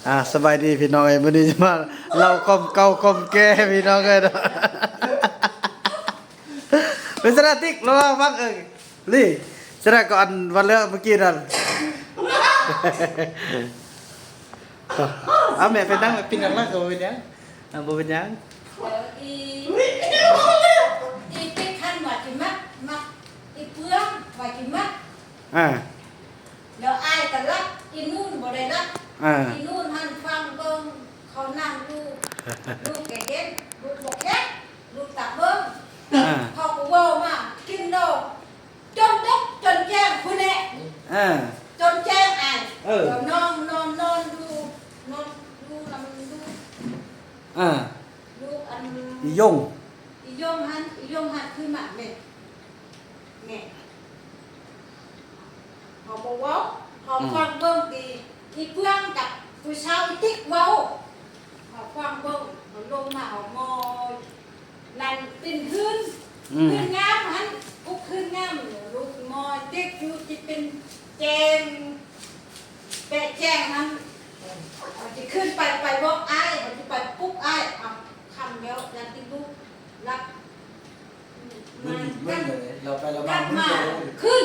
ອ່າ ສະບາຍດີພີ່ນ້ອງເອີຍ, ມື້ນີ້ຈະມາເລົ່າຄວາມເກົ່າຄວາມແກ່ພີ່ນ້ອງເອີຍເນາະ. ເປັນສະໜາຕິກລະຫວ່າງຟັງເອີຍ ລີ ສະໜາກໍອັນວັນເລີເມື່ອກີ້ນັ້ນ. ເອົາແມ່ໄປນັ່ງ ໄປນັ່ງລະກໍບໍ່ເປັນຫຍັງ ອ່າ ບໍ່ເປັນຫຍັງ. ດຽວອີ ອີຕິກຫັ້ນວ່າຊິມັກ ມັກ ອີເຟືອງວ່າຊິມັກ ອ່າ ແລ້ວອ້າຍກໍລັບ ອີນູນບໍ່ໄດ້ລັບ ອ່າ ອີນູນຫັ້ນຟັງເບິ່ງ ເຂົານັ່ງຢູ່ ລູກກໍເຫັນ ລູກບໍ່ແຂງ ລູກຕາເບິ່ງ ອ່າ ເຂົາກໍເວົ້າມາ ກິນດອກ ຈົນເດິກຈົນແຈ້ງພຸ້ນແຫຼະ ອ່າ ຈົນແຈ້ງອ້າຍ ເອີ ແລ້ວນອນ ນອນ ນອນຢູ່ ນອນຢູ່ນຳລູກ ອ່າ ລູກອັນ ອີຢົງ ອີຢົງຫັ້ນ ອີຢົງຫັ້ນຄືມາແມ່ນ ແມ່ນ ເຮົາບໍ່ເວົ້າ ເຮົາ ອືມ ຟັງເບິ່ງຕິ ອີເຟືອງກັບຜູ້ສາວອີຕິກເວົ້າ ເຮົາຟັງເບິ່ງ ເຮົາລົງມາ ເຮົາມອຍ ນັ້ນເປັນເຮືອນ ອືມ ເຮືອນງາມຫັ້ນ ປຸກເຮືອນງາມ ລູກມອຍ ເດັກຢູ່ທີ່ເປັນແຈງ ແປະແຈງຫັ້ນ ເຮົາຊິຂຶ້ນໄປ ໄປບອກອ້າຍ ເຮົາຊິໄປປຸກອ້າຍ ເອົາ ຄ່ຳແລ້ວ ຢ່າຕິລູກຫຼັບ ມື້ນີ້ ມື້ນີ້ເລີຍ ລາວໄປລາວມາ ມື້ນີ້ເລີຍ ຂຶ້ນ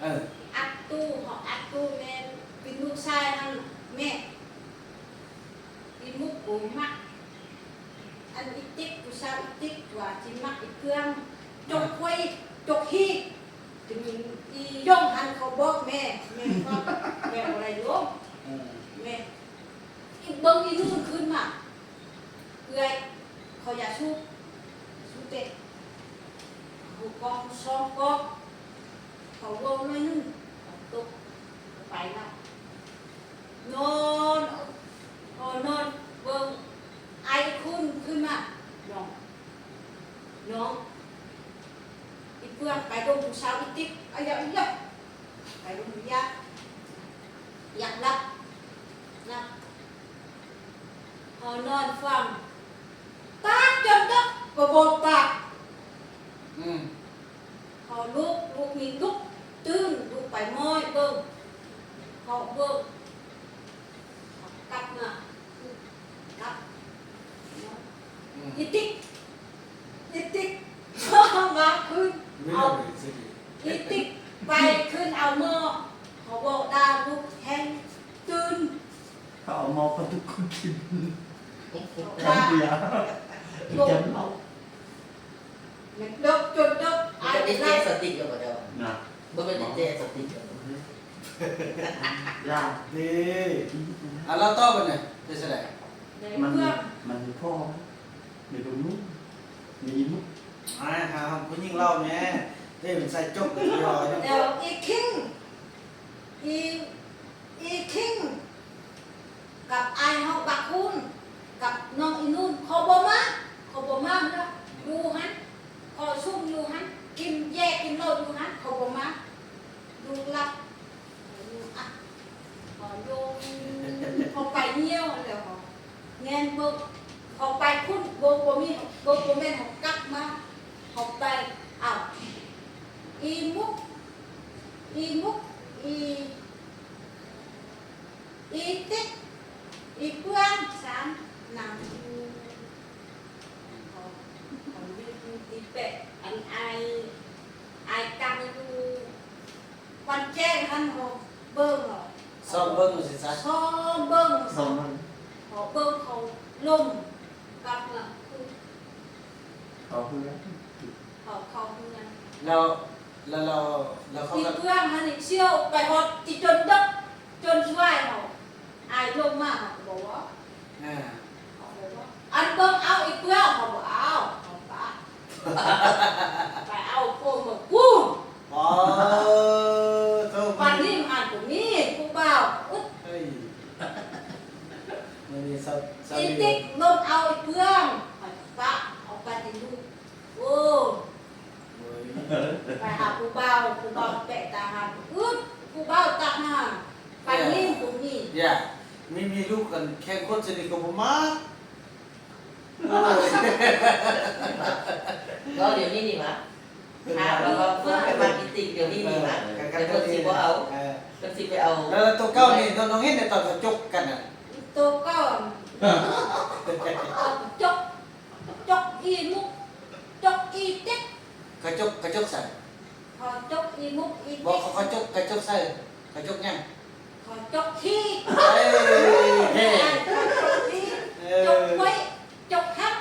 ເອີ ອັດຕູ້ ເຮົາອັດຕູ້ແມ່ນ ເປັນລູກຊາຍຫັ້ນ ແມ່ ອີມຸກບໍ່ມັກ ອັນອີຕິກ ຜູ້ສາວອີຕິກວ່າຊິມັກອີເຟືອງ ຈົກຄວາຍ ຈົກຮີດ ຈຶ່ງອີຢອງຫັ້ນເຂົາບອກແມ່ ແມ່ວ່າແມ່ບໍ່ໄດ້ລົງ ເອີ ແມ່ ອີເບິ່ງອີນູນຂຶ້ນມາ ເອື້ອຍ ເຂົາຢາກສູບ ສູບເຕັດ ເຂົາກອງສອງກອງ ເຂົາເວົ້າໜ້ອຍໜຶ່ງ ເຂົາຕົກໄປລະ ນອນ ເອີ ນອນເບິ່ງ ອ້າຍຄຸ້ນຂຶ້ນມາ ນ້ອງ ນ້ອງ ອີເຟືອງໄປດົມຜູ້ສາວອີຕິກ ອາຍະ ອາຍະ ໄປດົມຢາກ ຢາກຫຼັບ ນະ ເຮົານອນຟັງ ປາກຈົນເດິກກໍບໍ່ປາກ ອືມ ເຮົາລຸກ ລຸກນີ້ລຸກ ຕື່ນ ລຸກໄປມອຍເບິ່ງ ເຮົາເບິ່ງ ກັບມາ ກັບ ອືມ ອີຕິກ ອີຕິກ ມາຄືນ ເອົາ ອີຕິກໄປຄືນເອົາໝໍ້ ເຂົາເວົ້າດ່າລູກແຮງຕື່ນ ເຂົາເອົາໝໍ້ປະຕຸກຂຶ້ນກິນ ເຂົາວ່າ ແຈມເຫຼົ້າ ເດິກຈົນເດິກ ອາຍ ເປັນແຈສະຕິກແລ້ວບໍ່ເຈົ້າ ນະ ບໍ່ແມ່ນເປັນແຈສະຕິກແລ້ວ ລາວ ເດ້ ອ່າ ລາວຕອບບັດນີ້ ເປັນຈັ່ງໃດ ມັນ ມັນມີພໍ່ ມີເບິ່ງລູກ ມີອີມຸກ ອາຍ ຫາຜູ້ຍິງລາວແດ່ ເດ້ ມັນໃສ່ຈົກ ແລ້ວອີຄິງ ອີ ອີຄິງ ກັບອ້າຍເຮົາບັກຄູນ ກັບນ້ອງອີນູນ ເຂົາບໍ່ມາ ເຂົາບໍ່ມາເມືອ ຢູ່ຫັ້ນ ເຂົາຊຸ່ມຢູ່ຫັ້ນ ກິນແຢກິນເຫຼົ້າຢູ່ຫັ້ນ ເຂົາບໍ່ມາ ລູກຫຼັບ ເຂົາຢູ່ອັດ ເຂົາຢູ່ ເຂົາໄປຍ່ຽວແລ້ວ ເຂົາແມ່ນເບິ່ງ ເຂົາໄປພຸ້ນ ບໍ່ ບໍ່ມີ ບໍ່ ບໍ່ແມ່ນເຂົາກັບມາ ເຂົາໄປ ອ້າວ ອີມຸກ ອີມຸກ ອີ ອີຕິກ ອີເຟືອງ ສາມ ນັ່ງຢູ່ ເຂົາ ເຂົາຢູ່ທີ່ແປະ ອັນອ້າຍ ອ້າຍກັງຢູ່ ວັນແຈ້ງຫັ້ນ ເຮົາເບິ່ງເນາະ ຊອມເບິ່ງວ່າຊັ້ນຊະ ຊອມເບິ່ງ ຊອມເບິ່ງ ເຮົາເບິ່ງເຂົາລົມກັບມາຄື ເຂົາເຮືອນ ເຂົາເຂົ້າເຮືອນ ແລ້ວ ແລ້ວ ແລ້ວ ແລ້ວເຂົາ ອີເຟືອງຫັ້ນນີ້ສ່ຽວໄປຮອດທີ່ຈົນເດິກ ຈົນສວາຍເຮົາ ອ້າຍລົງມາເຮົາກໍບໍ່ເວົ້າ ອ່າ ເຮົາບໍ່ເວົ້າ ອັນເບິ່ງເອົາອີເຟືອງເຮົາບໍ່ເອົາ ເຮົາປະ ໄປເອົາພວກມາກູນ ອໍ ໂທ້ ປານນີ້ມັນກໍມີຜູ້ບ່າວອຶດ ເອີຍ ມື້ນີ້ຊາວ ຊາວ ອີຕິກລົງເອົາອີເຟືອງ ໄປປະ ເອົາໄປໃຫ້ລູກ ໂອ້ ໂອ້ຍ ໄປຫາຜູ້ບ່າວ ຜູ້ບ່າວແປະຕາຫັນ ອຶດ ຜູ້ບ່າວຕາຫັນ ປານນີ້ບໍ່ມີ ຢ່າ ມີ ມີລູກກັນແຂ່ງຄົນຊະນິດກໍບໍ່ມັກ ໂອ້ຍ ເວົ້າດຽວນີ້ນີ້ຫວາ ຫາວ່າເວົ້າເພິ່ນໄປມັກອີຕິກດຽວນີ້ນີ້ຫວາ ເອີ ແຕ່ເພິ່ນຊິບໍ່ເອົາ ເອີ ເພິ່ນຊິໄປເອົາ ແລ້ວ ແລ້ວໂຕເກົ່ານີ້ ນ້ອງເຫັນໃນຕອນເຂົາຈົກກັນນະ ໂຕກ່ອນ ເຂົາຈົກ ຈົກອີມຸກ ຈົກອີຕິກ ເຂົາຈົກ ເຂົາຈົກໃສ? ເຂົາຈົກອີມຸກອີຕິກ ບໍ່ ເຂົາ ເຂົາຈົກ ເຂົາຈົກໃສ? ເຂົາຈົກຫຍັງ? ເຂົາຈົກຂີ້ ເອີ ເອີ ເຂົາຈົກຂີ້ ເອີ ຈົກຫ້ວຍ ຈົກຫ້ຳ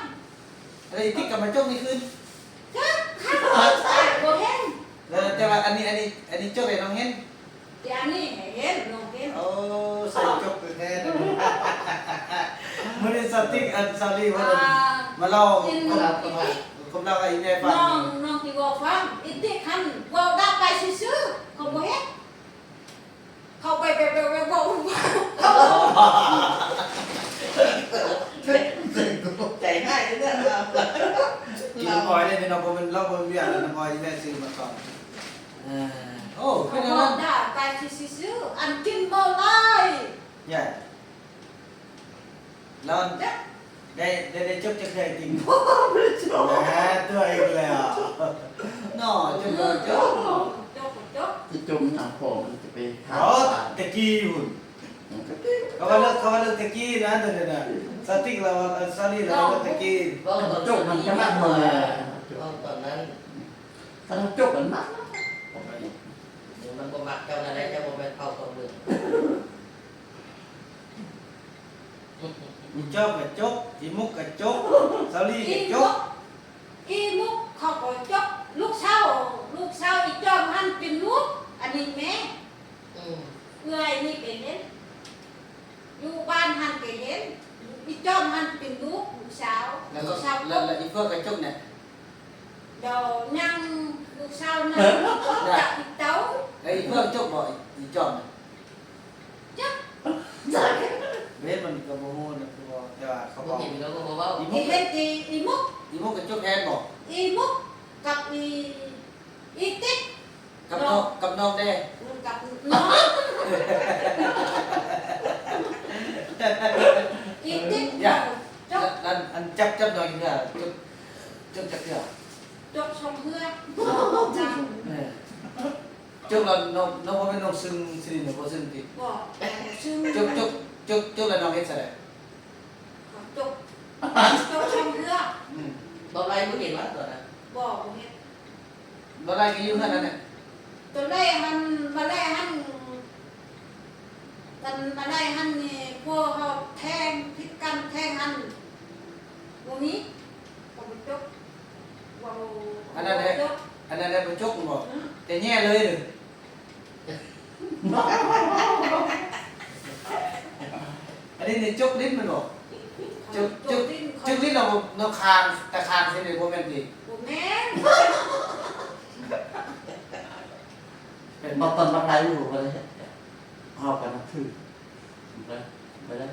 ແລ້ວອີຕິກກໍມາຈົກນີ້ຄືນ ຈັກ ບໍ່ເຫັນ ແລ້ວ ແຕ່ວ່າອັນນີ້ ອັນນີ້ ອັນນີ້ຈົກໃຫ້ນ້ອງເຫັນ ແຕ່ອັນນີ້ໃຫ້ເຫັນ ນ້ອງເຫັນ ໂອ້ ໃສ່ຈົກແທ້ໆ ມື້ນີ້ສາວຕິກ ອັນ ສາວລີເພິ່ນ ອ່າ ມາເລົ່າ ກິນ ຄວາມ ຄວາມ ຄວາມລາວໃຫ້ອີແມ່ຟັງ ນ້ອງ ນ້ອງຊິເວົ້າຟັງ ອີຕິກຫັ້ນເວົ້າໄດ້ໄປຊື່ໆ ເຂົາບໍ່ເຮັດ ເຂົ້າໄປແບບ ແບບ ແບບ ບໍ່ ໃຈຮ້າຍເດ້ອ ກິນນ້ຳອ້ອຍເດ້ພີ່ນ້ອງ ບໍ່ແມ່ນ ລາວບໍ່ມີວຽກ ນ້ຳອ້ອຍທີ່ແມ່ຊື້ມາຕອນ ເອີ ໂອ້ ເປັນຫຍັງນັ້ນ ເວົ້າໄດ້ໄປຊື່ໆ ອັນກິນບໍ່ໄດ້ ຍາ ລອນ ໄດ້ ໄດ້ ໄດ້ຈົກຈັກເທື່ອຕິ ບໍ່ໄດ້ຈົກ ແນ່ ຕົວະອີກແລ້ວເນາະ ຈົກບໍ່ຈົກ ຈົກບໍ່ຈົກ ຊິຈົກຫຍັງ ພໍ່ມັນຈະໄປຫາ ອໍ ຕະກີ້ພຸ້ນ ອືມ ກະຕິ ເຂົາວ່າເລື່ອງ ເຂົາວ່າເລື່ອງຕະກີ້ນະ ຕົວນີ້ນະ ສາວຕິກລາວວ່າ ເອີ ສາວລີລາວວ່າເລື່ອງຕະກີ້ ເວົ້າກັບ ຈົກມັນຂະໜາດນັ້ນແຫຼະ ເວົ້າຕອນນັ້ນ ຄັນເຮົາຈົກມັນມັກ ມັນບໍ່ມັກເຈົ້ານັ້ນແຫຼະ ເຈົ້າບໍ່ແມ່ນເຜົ່າຂອງເບິ່ງ ອີຈອມກະຈົກ ອີມຸກກະຈົກ ສາວລີກະຈົກ ອີມຸກເຂົາກໍຈົກ ລູກສາວ ລູກສາວອີຈອມຫັ້ນເປັນລູກ ອັນນີ້ແມ່ ອືມ ເອື້ອຍນີ້ກະເຫັນ ຢູ່ບ້ານຫັ້ນກະເຫັນ ອີຈອມຫັ້ນເປັນລູກ ລູກສາວ ແລ້ວກໍ ລູກສາວ ແລ້ວ ແລ້ວອີເຟືອກະຈົກແນ່ ດຽວຍັງລູກສາວນັ້ນ ຈັກອີເຕົາ ແລ້ວອີເຟືອກຈົກບໍ່ ອີຈອມ ຈັກ ຈັກ ເຫັນມັນກໍບໍ່ຮູ້ນະ ຄືວ່າ ແຕ່ວ່າເຂົາເວົ້າ ບໍ່ເຫັນແລ້ວກໍບໍ່ເວົ້າ ອີມຸກ ເຫັນແຕ່ອີມຸກ ອີມຸກກໍຈົກແທນບໍ່ ອີມຸກກັບອີ ອີຕິກ ກັບນ້ອງ ກັບນ້ອງແດ່ ອືມ ກັບນ້ອງ ອີຕິກ ຢ່າ ຈົກ ອັນ ອັນ ຈັບ ຈັບນ້ອງຢູ່ເທື່ອ ຈົກ ຈົກຈັກເທື່ອ ຈົກສອງເທື່ອ ເອີ ຈົກແລ້ວນ້ອງ ນ້ອງບໍ່ແມ່ນນ້ອງຊຶງຊິລິນ ບໍ່ຊຶງຕິ ບໍ່ ຊຶງ ຈົກ ຈົກ ຈົກ ຈົກແລ້ວນ້ອງເຮັດຈັ່ງໃດ? ຈົກ ຈົກສອງເທື່ອ ອືມ ບໍ່ໄລ່ບໍ່ເຫັນວ່າຕອນນັ້ນ ບໍ່ ບໍ່ເຫັນ ບໍ່ໄລ່ກໍຢູ່ເຮືອນນັ້ນແຫຼະ ຕອນໄລ່ຫັ້ນ ມາໄລ່ຫັ້ນ ຕອນມາໄລ່ຫັ້ນນີ້ ພວກເຮົາແທງ ຜິດກັນແທງຫັ້ນ ບໍ່ມີ ເຂົາບໍ່ຈົກ ເວົ້າ ອັນນັ້ນແຫຼະ ບໍ່ຈົກ ອັນນັ້ນແຫຼະບໍ່ຈົກບໍ່ ອືມ ແຕ່ແຍ່ເລີຍເດີ ອັນນີ້ນີ້ຈົກດິນແມ່ນບໍ່? ຈົກ ຈົກດິນ ຈົກດິນເອົານ້ຳຄາງ ຕາຄາງໃສ່ນີ້ບໍ່ແມ່ນຕິ? ບໍ່ແມ່ນ ເປັນບໍ່ ຕອນບັກໄດຢູ່ບໍ່ໄດ້ເຮັດ ເຮົາກໍນັບຖື ບໍ່ໄດ້ ບໍ່ໄດ້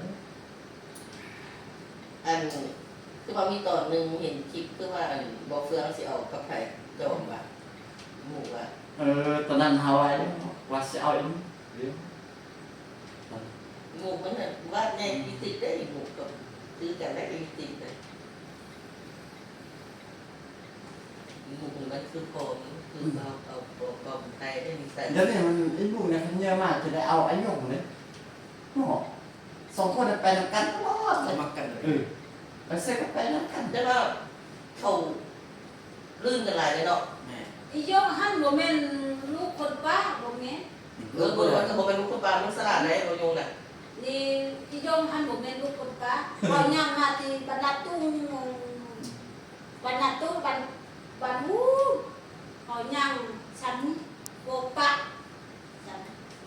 ອັນ ຄືວ່າມີຕອນໜຶ່ງເຫັນຄລິບ ຄືວ່າ ອັນ ບໍ່ເຟືອງຊິເອົາກັບໃຜ ຈອມວ່າ ໝູ່ວ່າ ເອີ ຕອນນັ້ນເຮົາວ່າ ວ່າຊິເອົາອີກ ໝູ່ມັນນະ ວາດໃຫຍ່ອີຕິກເດ້ ໝູ່ກໍຄືກັນໄດ້ອີຕິກເດ້ ໝູ່ມັນຄືພໍ່ ມັນຄືເອົາ ເອົາ ເອົາ ເອົາໄປໄດ້ນິໄສ ດຽວນີ້ມັນ ອີໝູ່ນີ້ຄັນເຍອະມາກຈະໄດ້ເອົາອາຍົງເດ້ ເນາະ ສອງຄົນໄປນຳກັນຕະຫຼອດ ສະໝັກກັນເລີຍ ເອີ ໄປໃສກໍໄປນຳກັນ ແຕ່ວ່າເຂົາ ລື່ນກັນຫຼາຍເດ້ເນາະ ແມ່ນ ອີຢອງຫັ້ນບໍ່ແມ່ນລູກຄົນປ້າ ບໍ່ແມ່ນ ເອີ ບໍ່ ມັນກໍບໍ່ແມ່ນລູກຄົນປ້າ ມັນສະຫຼາດເດ້ ບໍ່ຍົງນະ ນີ້ ອີຢອງຫັ້ນບໍ່ແມ່ນລູກຄົນປ້າ ເຮົາຍ່າງມາທີ່ບັນດາຕຸ້ງ ບັນດາຕຸ້ງ ບັນ ບັນຫູ ເຮົາຍ່າງຊັ້ນໂປປະ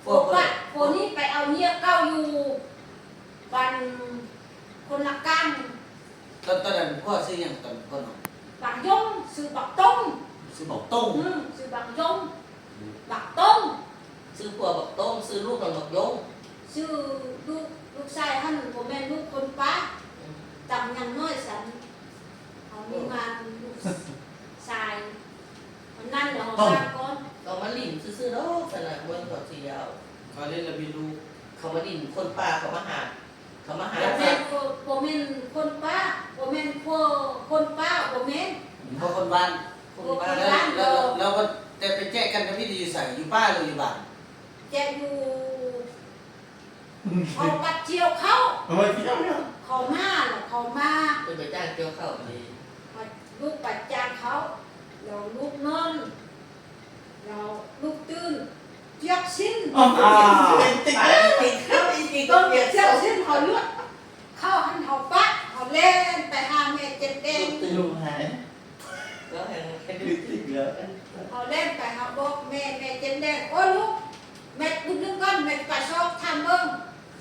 ໂປປະ ໂປນີ້ໄປເອົາເມຍເກົ່າຢູ່ ບ້ານຄົນລະກາງ ຕອນ ຕອນນັ້ນພໍ່ຊື່ຫຍັງຕອນພໍ່ນ້ອງ? ບັກຢົງ ຊື່ບັກຕົງ ຊື່ບັກຕົງ ອືມ ຊື່ບັກຢົງ ບັກຕົງ ຊື່ຜົວບັກຕົງ ຊື່ລູກຫັ້ນບັກຢົງ ຊື່ລູກ ລູກຊາຍຫັ້ນບໍ່ແມ່ນລູກຄົນປ້າ ອືມ ຕຳຍັງນ້ອຍຊັ້ນ ເຮົາມີມາລູກຊາຍ ອັນນັ້ນແຫຼະເຮົາມາກ່ອນ ເຂົາມາຫຼິ້ນຊື່ໆດອກ ຊັ້ນນະ ບໍ່ແມ່ນເຂົາຊິເອົາ ເຂົາຫຼິ້ນແລ້ວມີລູກ ເຂົາມາຫຼິ້ນຄົນປ້າ ເຂົາມາຫາ ເຂົາມາຫາ ບໍ່ແມ່ນຄົນ ບໍ່ແມ່ນຄົນປ້າ ບໍ່ແມ່ນຄົນປ້າ ບໍ່ແມ່ນ ບໍ່ຄົນບ້ານ ຄົນບ້ານ ແລ້ວ ແລ້ວ ແລ້ວ ແຕ່ໄປແຈະກັນກັບອີ່ນີ້ຢູ່ໃສ? ຢູ່ປ່າຫຼືຢູ່ບ້ານ? ແຈະຢູ່ ເຂົາໄປກ່ຽວເຂົ້າ ເອົາໄປກ່ຽວເຂົ້າ ເຂົາມາແລ້ວ ເຂົາມາ ເພິ່ນໄປຈ້າງກ່ຽວເຂົ້ານີ້ ລູກໄປຈ້າງເຂົາ ແລ້ວລູກນອນ ແລ້ວລູກຕື່ນ ຈຽກຊີ້ນ ອ້າວ ເປັນຕິກແລ້ວ ຕິກແລ້ວ ອີກ ອີກ ຕ້ອງຈຽກຊີ້ນ ເຮົາລວກເຂົ້າຫັ້ນ ເຮົາປະ ເຮົາແລ່ນໄປຫາແມ່ເຈັນແດງ ລູກຕື່ນ ລູກຫາຍ ເຮົາແລ່ນໄປຫາບອກແມ່ ແມ່ເຈັນແດງ ໂອ້ ລູກ ແມ່ບຸນດຶງກ່ອນ ແມ່ໄປຊອກຖາມເບິ່ງ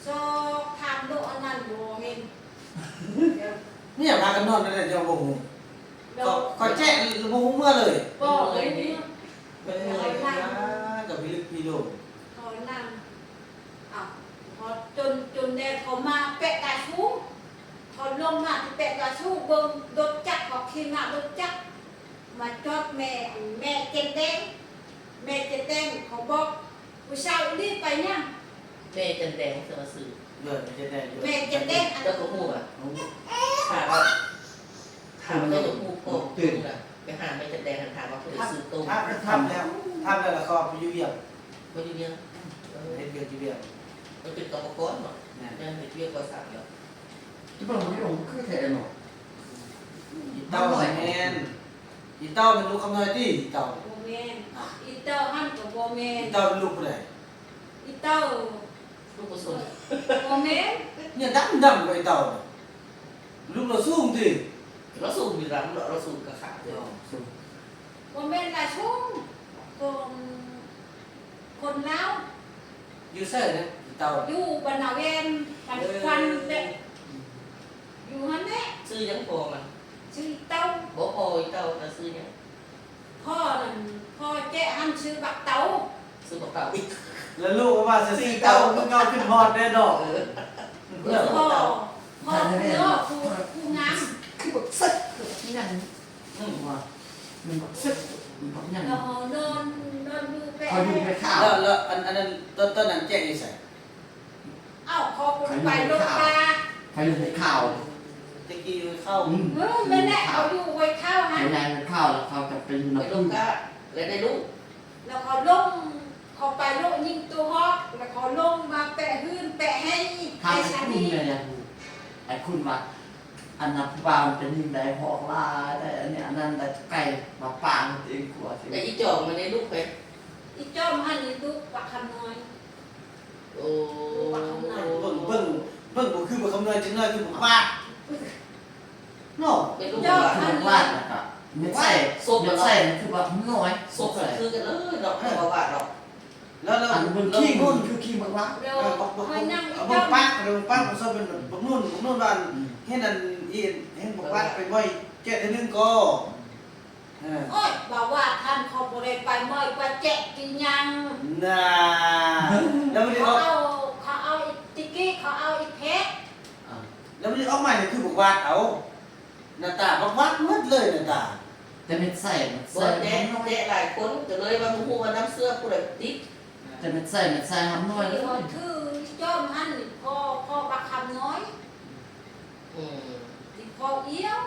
ຊອກຖາມໂລກອັນນັ້ນບໍ່ເຫັນ ນີ້ພາກັນນອນແນວໃດເຈົ້າບໍ່ຮູ້ ເຈົ້າ ຂ້ອຍແຈ້ງບໍ່ຮູ້ເມືອເລີຍ ບໍ່ເລີຍນີ້ ເພິ່ນເມື່ອຍ ເຂົານັ່ງ ມາກັບພິລຶກພິໂລ ເຂົານັ່ງ ອ້າວ ເຂົາຈົນ ຈົນແດ່ເຂົາມາແປະກາສູງ ເຂົາລົງມາທີ່ແປະກາສູງ ເບິ່ງລົດຈັກ ເຂົາຂີ່ມາລົດຈັກ ມາຈອດແມ່ ແມ່ເຈັນແດງ ແມ່ເຈັນແດງ ເຂົາບອກ ຜູ້ສາວອີ່ຫຼີໄປຫຍັງ ແມ່ຈັນແດງ ເຈົ້າວ່າຊື່ ເອີ ແມ່ຈັນແດງ ແມ່ຈັນແດງ ອັນ ເຈົ້າກໍຮູ້ວ່າ ຖາມວ່າ ຖາມວ່າເຈົ້າກໍຮູ້ພໍ່ ໄປຫາແມ່ຈັນແດງຫັ້ນ ຖາມວ່າຜູ້ໃດຊື່ໂຕ້ ຖາມ ຖາມແລ້ວ ຖາມແລ້ວ ແລ້ວເຂົາໄປຢູ່ວຽງ ໄປຢູ່ວຽງ ເອີ ເຮັດວຽກຢູ່ວຽງ ເປັນກຳມະກອນເນາະ ແມ່ນ ແມ່ນເຮັດວຽກກໍ່ສ້າງແລ້ວ ທີ່ເບິ່ງບໍ່ໄດ້ລົງຄືແທ້ເນາະ ອີເຕົ້າແມ່ນ ອີເຕົ້າແມ່ນລູກຄຳນ້ອຍຕິ ອີເຕົ້າ ບໍ່ແມ່ນ ອີເຕົ້າຫັ້ນກໍບໍ່ແມ່ນ ອີເຕົ້າເປັນລູກຜູ້ໃດ ອີເຕົ້າ ລູກບໍ່ສົນ ບໍ່ແມ່ນ ເນຍດຳໆ ກວ່າອີເຕົ້າ ລູກລາວສູງຕິ ລາວສູງຢູ່ດຳ ລາວສູງກະຂາດເດ້ ບໍ່ແມ່ນລາວສູງ ຄົນ ຄົນລາວ ຢູ່ໃສນະ ອີເຕົ້າ ຢູ່ບ້ານນາແວນ ບ້ານ ເອີ ຄວັນແຫຼະ ຢູ່ຫັ້ນແຫຼະ ຊື່ຫຍັງພໍ່ມັນ ຊື່ອີເຕົ້າ ບໍ່ ພໍ່ອີເຕົ້ານະຊື່ຫຍັງ ພໍ່ນັ້ນ ພໍ່ແຈະຫັ້ນຊື່ບັກເຕົາ ຊື່ບັກເຕົາອີກ ແລ້ວລູກກໍວ່າຊື່ເຕົາ ຄືເກົ່າ ຄືເກົ່າ ຂຶ້ນຮອດແດ່ເນາະ ເອີ ພໍ່ ພໍ່ຄືເນາະ ຜູ້ ຜູ້ງາມ ຄືບັກເສິກ ຄືບັກຫຍັງ ອືມ ວ່າ ມັນບັກເສິກ ມັນບັກຫຍັງ ແລ້ວເຮົານອນ ນອນຢູ່ແປະ ເຂົາຢູ່ແປະຂາວ ແລ້ວ ແລ້ວອັນ ອັນນັ້ນ ຕອນ ຕອນນັ້ນແຈະຢູ່ໃສ? ເອົ້າ ເຂົາໄປລົງປ່າ ເຂົາຢູ່ໃນຂາວ ແຕ່ກີ້ຢູ່ໃນຂາວ ອືມ ເອີ ແມ່ນແຫຼະ ເຂົາຢູ່ຫ້ວຍຂາວຫັ້ນ ເຂົາຍ້າຍຫ້ວຍຂາວ ແລ້ວເຂົາກໍໄປຢູ່ນຳ ໄປລົງກະ ແລ້ວໄດ້ລູກ ແລ້ວເຂົາລົງ ເຂົາໄປໂລະຍິງໂຕຮອກ ແລ້ວເຂົາລົງມາແປະເຮືອນແປະໄຮ່ ໄປຊະນີ້ ຖາມໄອ້ຄຸນແດ່ ຢາກຮູ້ ໄອ້ຄຸນວ່າ ອັນນັ້ນຜູ້ບ່າວມັນເປັນຍິງໄດ້ຮອກຫຼາຍໄດ໋ ອັນນີ້ອັນນັ້ນໄດ້ໄກ່ມາປາງຕົວເອງກົວ ແລ້ວອີຈອມມັນໄດ້ລູກໃຜ? ອີຈອມຫັ້ນນີ້ລູກບັກຄຳນ້ອຍ ໂອ້ ເບິ່ງ ເບິ່ງ ເບິ່ງບໍ່ຄືບັກຄຳນ້ອຍຈັກໜ້ອຍ ຄືບັກວາດເນາະ ເປັນລູກ ຄືບັກວາດ ແລ້ວກະເມັດໄສ້ ເມັດໄສ້ຄືບັກຄຳນ້ອຍ ສົບຄືກັນເລີຍເນາະ ເອີ ບັກວາດເນາະ ແລ້ວ ແລ້ວ ອັນເບິ່ງຄີງ ຄືຄີງບັກວາດ ແລ້ວ ເອີ ບັກ ບັກ ບັກ ເບິ່ງປາກ ເບິ່ງປາກ ບັກເຊົາເປັນບັກນຸ່ນ ບັກນຸ່ນວ່າ ອືມ ເຫັນອັນ ເຫັນບັກວາດໄປໝ້ອຍແຈະເທື່ອໜຶ່ງກໍ ເອີ ໂອ້ຍ ບໍ່ວ່າທ່ານ ເຂົາບໍ່ໄດ້ໄປໝ້ອຍກວ່າແຈະກິນຫຍັງ ນ່າ ແລ້ວມັນໄດ້ອອກ ເຂົາເອົາ ເຂົາເອົາອີກ ຕິກີ້ເຂົາເອົາອີກແພະ ອາ ແລ້ວມັນໄດ້ອອກມານີ້ຄືບັກວາດເອົາ ໜ້າຕາບັກວາດໝົດເລີຍ ໜ້າຕາ ແຕ່ເມັດໄສ້ ເມັດໄສ້ ບໍ່ແຕະ ແຕະຫຼາຍຄົນ ກໍເລີຍວ່າບໍ່ຮູ້ວ່ານ້ຳເຊື້ອຜູ້ໃດຕິດ ແຕ່ເມັດໄສ້ ເມັດໄສ້ຫຳນ້ອຍ ທີ່ເຮົາຖືຈອມຫັ້ນ ພໍ່ ພໍ່ບັກຄຳນ້ອຍ ອືມ ທີ່ພໍ່ອຽວ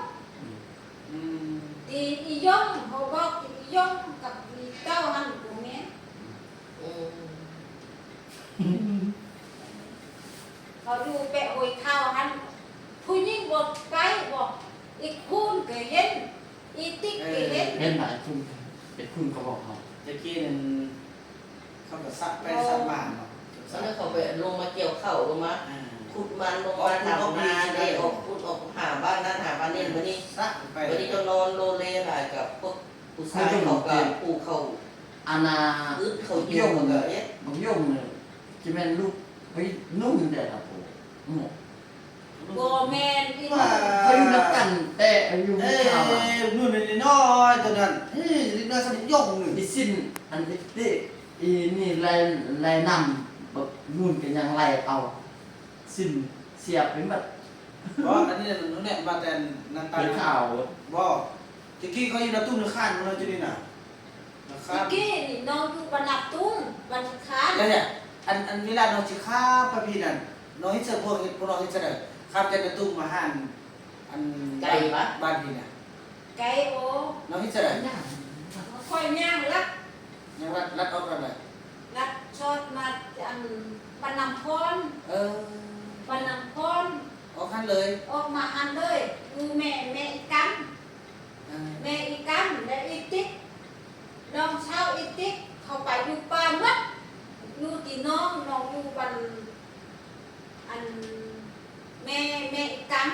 ອືມ ທີ່ອີຢົງ ພໍ່ບອກທີ່ອີຢົງກັບອີເຕົ້າຫັ້ນບໍ່ແມ່ນ ອືມ ເຂົາຢູ່ແປະຫ້ວຍຂາວຫັ້ນ ຜູ້ຍິງບໍ່ໄປບໍ່ ອີກຄູນກໍເຫັນ ອີຕິກກໍເຫັນ ເອີ ເຫັນຫຼາຍຄົນ ເປັນຄູນກໍບອກເຮົາ ແຕ່ກີ້ນັ້ນ ເຂົາກໍສັກໄປສັກມາເນາະ ແລ້ວເຂົາໄປລົງມາກ່ຽວເຂົ້າ ລົງມາ ອ່າ ຂຸດມັນ ລົງມາທຳນາ ເດ້ ອອກຂຸດອອກຫາບ້ານນັ້ນຫາບ້ານນີ້ ບັດນີ້ ສັກໄປ ບັດນີ້ເຈົ້ານອນໂລເລຫຼາຍກັບພວກຜູ້ຊາຍເຂົາກໍຜູ້ເຂົາ ອັນນ່າ ອຶດເຂົາຢູ່ ບັກຢົງ ເຂົາກໍເຮັດ ບັກຢົງນີ້ ຈະແມ່ນລູກໄປນຸ່ນແດ່ລະໂພ ເນາະ ບໍ່ແມ່ນອີ່ ເຂົາຢູ່ນຳກັນແຕ່ອາຍຸ ເອີ ເຂົາ ໜຸ່ນນ້ອຍໆ ຕອນນັ້ນ ເອີ ເດັກນ້ອຍສ່ຳຍົງໜຶ່ງ ອີຊິນ ອັນເດັກ ອີນີ້ໄລ່ ໄລ່ນຳ ບັກນຸ່ນກໍຍັງໄລ່ເອົາ ຊິນເສຍໄປໝົດ ບໍ່ ອັນນີ້ໜູແນະມາແຕ່ນາຕາ ເປັນຂ່າວ ບໍ່ ແຕ່ກີ້ເຂົາຢູ່ນາຕຸ້ມນາຄານ ເຮົາຢູ່ນີ້ນະ ນາຄານ ແຕ່ກີ້ນີ້ນ້ອງຢູ່ບ້ານນາຕຸ້ມ ບ້ານນາຄານ ແລ້ວ ອັນ ອັນເວລານ້ອງຊິຂ້າມໄປພີ້ນັ້ນ ນ້ອງເຮັດຈັ່ງ ພວກເຮັດ ພວກນ້ອງເຮັດຈັ່ງໃດ? ຂ້າມຈາກນາຕຸ້ມມາຫາ ອັນ ໄກປະ? ບ້ານພີ້ນະ ໄກ ໂອ ນ້ອງເຮັດຈັ່ງໃດ? ຂ້ອຍຍ່າງລັດ ຍ່າງລັດ ລັດອອກທາງໃດ? ລັດຊອດມາ ອັນ ບ້ານນ້ຳພອນ ເອີ ບ້ານນ້ຳພອນ ອອກຫັ້ນເລີຍ ອອກມາຫັ້ນເລີຍ ຢູ່ແມ່ ແມ່ອີກຳ ເອີ ແມ່ອີກຳ ແລະ ອີຕິກ ນ້ອງສາວອີຕິກ ເຂົາໄປຢູ່ປ່າໝົດ ຢູ່ທີ່ນ້ອງ ນ້ອງຢູ່ບ້ານ ອັນ ແມ່ ແມ່ອີກຳ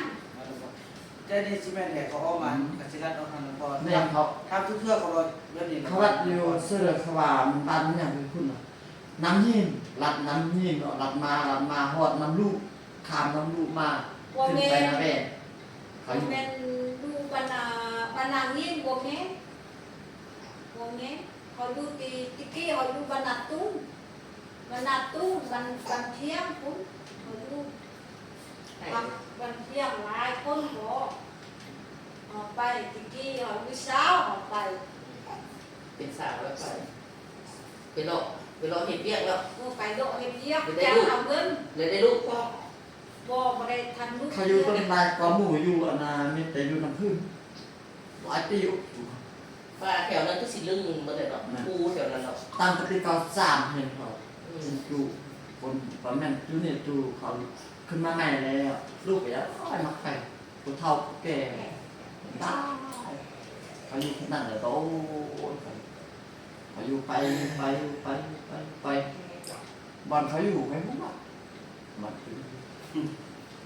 ແຕ່ນີ້ຊິແມ່ນແທ້ ເຂົາອອກມາ ອືມ ກະຊິລັດອອກທາງນະຄອນ ແມ່ນເຂົາ ທາງທຸກເທື່ອເຂົາວ່າແບບນີ້ ເຂົາລັດຢູ່ເຊີ ເຂົາວ່າມັນບ້ານຫຍັງຢູ່ພຸ້ນນະ ນ້ຳຫີນ ລັດນ້ຳຫີນເນາະ ລັດມາ ລັດມາຮອດນ້ຳລຸ ຂ້າມນ້ຳລຸມາ ບໍ່ແມ່ນ ຂຶ້ນໄປນາແວ່ນ ເຂົາຢູ່ ບໍ່ແມ່ນຢູ່ບ້ານນາ ບ້ານນາຫີນ ບໍ່ແມ່ນ ບໍ່ແມ່ນ ເຂົາຢູ່ທີ່ ແຕ່ກີ້ເຂົາຢູ່ບ້ານນາຕຸ້ງ ບ້ານນາຕຸ້ງ ບ້ານ ບ້ານພຽງພຸ້ນ ເຂົາຢູ່ ໄກ ບ້ານ ບ້ານພຽງ ຫຼາຍຄົນກໍ ເຮົາໄປ ແຕ່ກີ້ເຮົາຢູ່ສາວ ເຮົາໄປ ເປັນສາວແລ້ວໄປ ໄປເລາະ ໄປເລາະເຮັດວຽກເນາະ ເອີ ໄປເລາະເຮັດວຽກ ໄດ້ລູກ ຈ້າງເອົາເງິນ ແລ້ວໄດ້ລູກພ້ອມ ບໍ່ ບໍ່ໄດ້ທັນລູກ ເຂົາຢູ່ຕົ້ນໄມ້ກໍໝູ່ຢູ່ ອັນນ່າ ມີແຕ່ຢູ່ນ້ຳຜຶ້ງ ຫຼາຍປີຢູ່ ວ່າແຖວນັ້ນຄືຊິລຶ້ງເບິດແຫຼະເນາະ ແມ່ນ ປູແຖວນັ້ນເນາະ ຕັ້ງແຕ່ປີເກົ້າສາມເຫັນເຂົາ ອືມ ຢູ່ຄົນ ປະມານຢູ່ນີ້ ຢູ່ເຂົາຂຶ້ນມາໃໝ່ແລ້ວ ລູກກໍຢາກ ໂອ້ຍ ມັກໄປ ຜູ້ເຖົ້າຜູ້ແກ່ ຕາຍ ເຂົາຢູ່ນັ້ນແຫຼະ ໂອ້ຍ ເຂົາຢູ່ໄປ ໄປ ໄປ ໄປ ໄປ ບ່ອນເຂົາຢູ່ ໃຜຮູ້ວ່າ ມັນຄື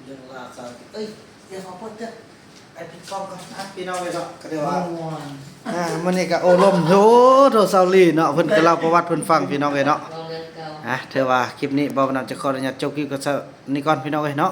ເລື່ອງລາວສາວ ເອີຍ ດຽວຂໍເປີດເດີ ໄປປິດກ້ອງກ່ອນ ອ່ະ ພີ່ນ້ອງເອີຍເນາະ ກໍໄດ້ວ່າ ມ່ວນ ອ່າ ມື້ນີ້ກໍໂອ້ລົມ ໂອ້ ໂທສາວລີເນາະ ເພິ່ນກໍເລົ່າປະຫວັດເພິ່ນຟັງ ພີ່ນ້ອງເອີຍເນາະ ອ່າ ຖືວ່າຄລິບນີ້ ບ່າວນຳຈະຂໍອະນຸຍາດຈົບຄລິບກັນສ່ຳນີ້ກ່ອນ ພີ່ນ້ອງເອີຍເນາະ.